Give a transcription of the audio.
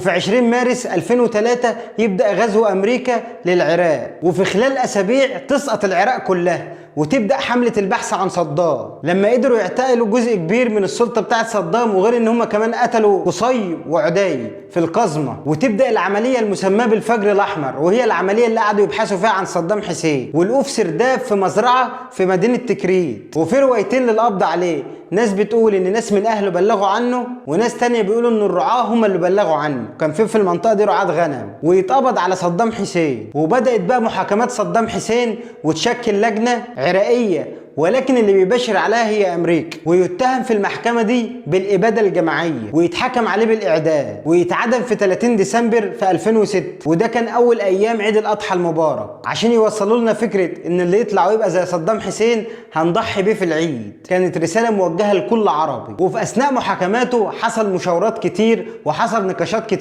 وفي 20 مارس 2003 يبدأ غزو أمريكا للعراق، وفي خلال أسابيع تسقط العراق كلها وتبدأ حملة البحث عن صدام. لما قدروا يعتقلوا جزء كبير من السلطة بتاعت صدام، وغير ان هم كمان قتلوا قصي وعدي في القزمة. وتبدأ العملية المسماة بالفجر الأحمر، وهي العملية اللي قعدوا يبحثوا فيها عن صدام حسين، ولقوه في سرداب في مزرعة في مدينة تكريت. وفي روايتين للقبض عليه، ناس بتقول ان ناس من اهله بلغوا عنه، وناس تانية بيقولوا ان الرعاة هم اللي بلغوا عنه. كان في المنطقة دي رعاة غنم. ويتقبض على صدام حسين، وبدأت بقى محاكمات صدام حسين وتشكل لجنة عراقية، ولكن اللي بيباشر عليها هي امريكا. ويتهم في المحكمة دي بالإبادة الجماعية، ويتحكم عليه بالإعدام، ويتعدم في 30 ديسمبر في 2006. وده كان أول أيام عيد الأضحى المبارك، عشان يوصلوا لنا فكرة إن اللي يطلع ويبقى زي صدام حسين هنضحي بيه في العيد. كانت رسالة موجهة لكل عربي. وفي أثناء محاكماته حصل مشاورات كتير وحصل نقاشات كتير